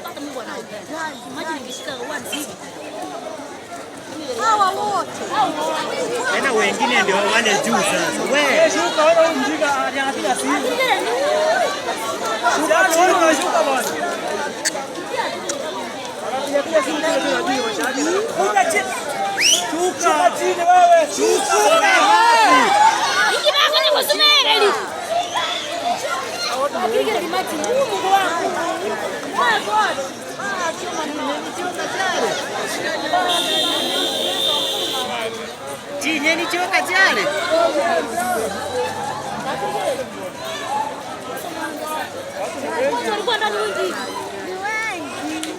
Hata Mungu anawapenda. Imagine ingeshika one hivi. Hawa wote. Tena wengine ndio wale juu sasa. We, Shuka wewe, huyu mjinga anapiga simu. Shuka chini, unashuka bwana. Anapiga simu kile kile juu maisha yake. Kuja chini. Shuka chini wewe. Shuka. Iki bakanya kusumereli. Akirigera limati Mungu wangu. My God. Ah, choma nini? Chinye ni choka chale. Watu walikuwa ndani wengi. Ni wengi.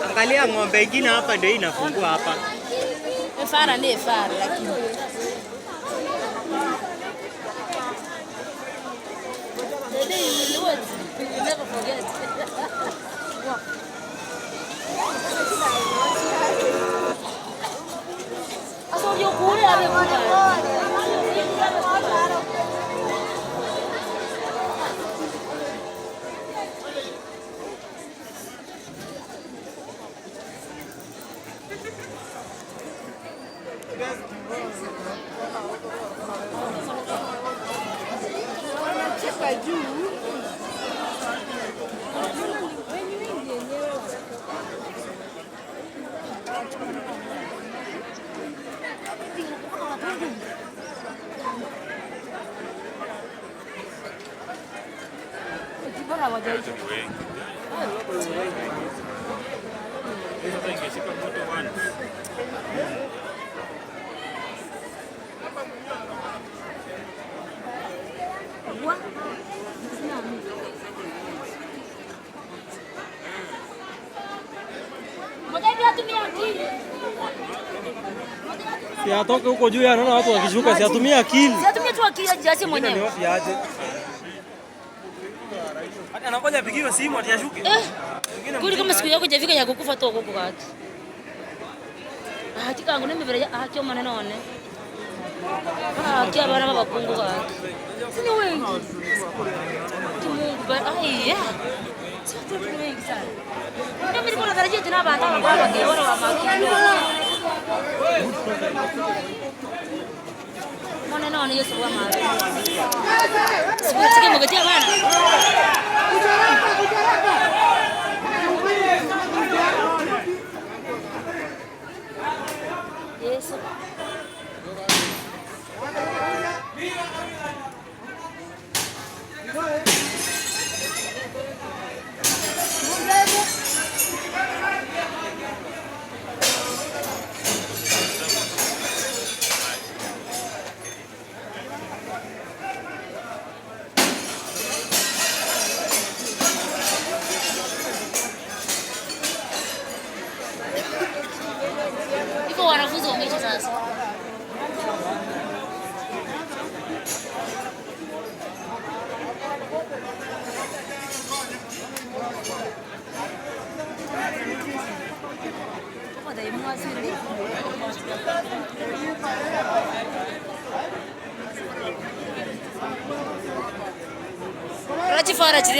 Angalia ng'ombe ingine hapa ndio inafungua hapa. Efara ni efara lakini. The day you will what? You will never forget. Asa uliokuule abe kuka. Wanacheka juu. Wengi wengi yenyewe. Mbona hawajaisha? Ni wengi. Sasa ingeshika moto once. Moja hivi atumia akili. Si atoke huko juu, anaona watu wakishuka, si atumie akili. Si atumie tu akili ajiache Ni mwenyewe. wapi aje? Hata anangoja apigiwe simu ati ashuke. Eh. Kuri kama siku yako jafika ya kukufa to kuku kati. Ah, chikangu nemibere ah kyo maneno one. Ah, kia bana babakungu kati. Sini wengi. Kimungu ba ai ya. Si watu ni wengi sana. Ndio mimi nilikuwa natarajia tena abantu aba bageora wa makini. Maneno one Yesu wa mara. Siku chike mgotia bana. Yesu. Hivyo wanafunzi wameisha sasa. Rachi fara chiri.